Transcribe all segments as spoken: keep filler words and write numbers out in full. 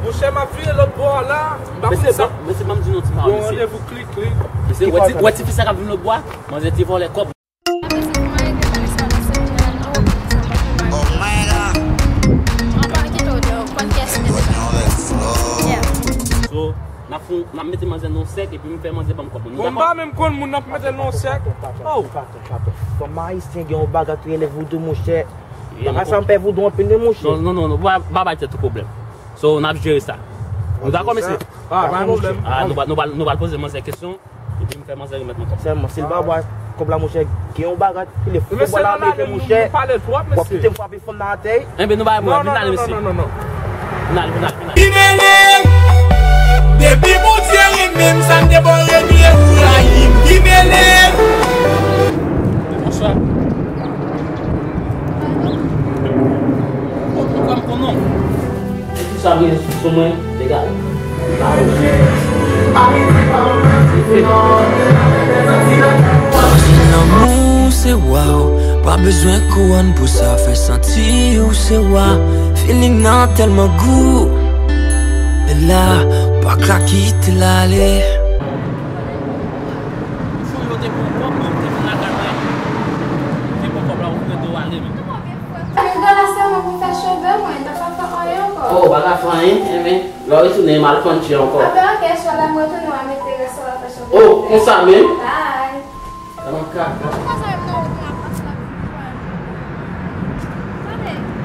Monchè, m ap vire lòt bò a la. M pa konn sa. Mesye, ban m di nou ti pawòl, mesye. Yon randevou klik, klik. Mesye, ou wè ti fi sa k ap vin lòt bò a? Manzè te vòlè kòb. So, n ap fon, n ap mete manzè nan yon sèk epi m fè manzè ban m kòb. Bon, m pa menm konn moun n ap mete nan yon sèk. Oh! Kòm ayisyen gen yon bagay ki rele voudou, monchè. Bagay sa m pè voudou anpil wi, monchè. Non, non, non, non, pa, pa bay tèt ou pwoblèm. So, n ap jere sa. Nou dakò, mesye? Ah, pa gen pwoblèm. Ah, nou pral, nou pral, nou pral poze manzè kesyon. Epi m fè manzè remèt mwen kòb. Sèlman, si l pa bwè kòb la, monchè, gen yon bagay ki le fò bwè la Ameriken, monchè. W ap kite m frape fanm nan atè. Enben, nou pa bwè, vin ale, mesye. Non, non, non, non, non. Vin ale, vin ale, vin ale. Ki mele! Depi Bondye renmen m, sa m te ba w regle, ou rayi m. Ki mele! Bonswa. Ou, ou kwè m konn non? Tout sa vini sou mwen, legal. Paske lanmou se wa w, pa bezwen kouwòn pou sa fè santi w se wa. Feeling nan tèlman gou, Bella, pa ka kite l ale. Fò yo te pran kòb, yo te vin lakay mwen. Yo te pran kòb la, ou vin do ale, men. Mil dola sèlman pou fè cheve mwen, ta pa fè anyen ankò. Oh, pa ka fè anyen, enben, lè w retounen, m al pran tchè ankò. Enben, ok, swa lè m retounen, w a mete rès la fè cheve mwen. Oh, konsa menm? Bye. Nan kaka.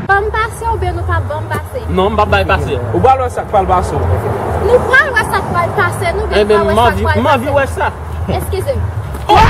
Ban m pase oubyen nou p ap ban m pase? Non, m p ap bay pase. Ou pral wè sa k pral pase w. Nou pral wè sa k pral pase, nou vin pral wè sa k pral pase. Enben, m anvi, m anvi wè sa. Eskize m. Oh!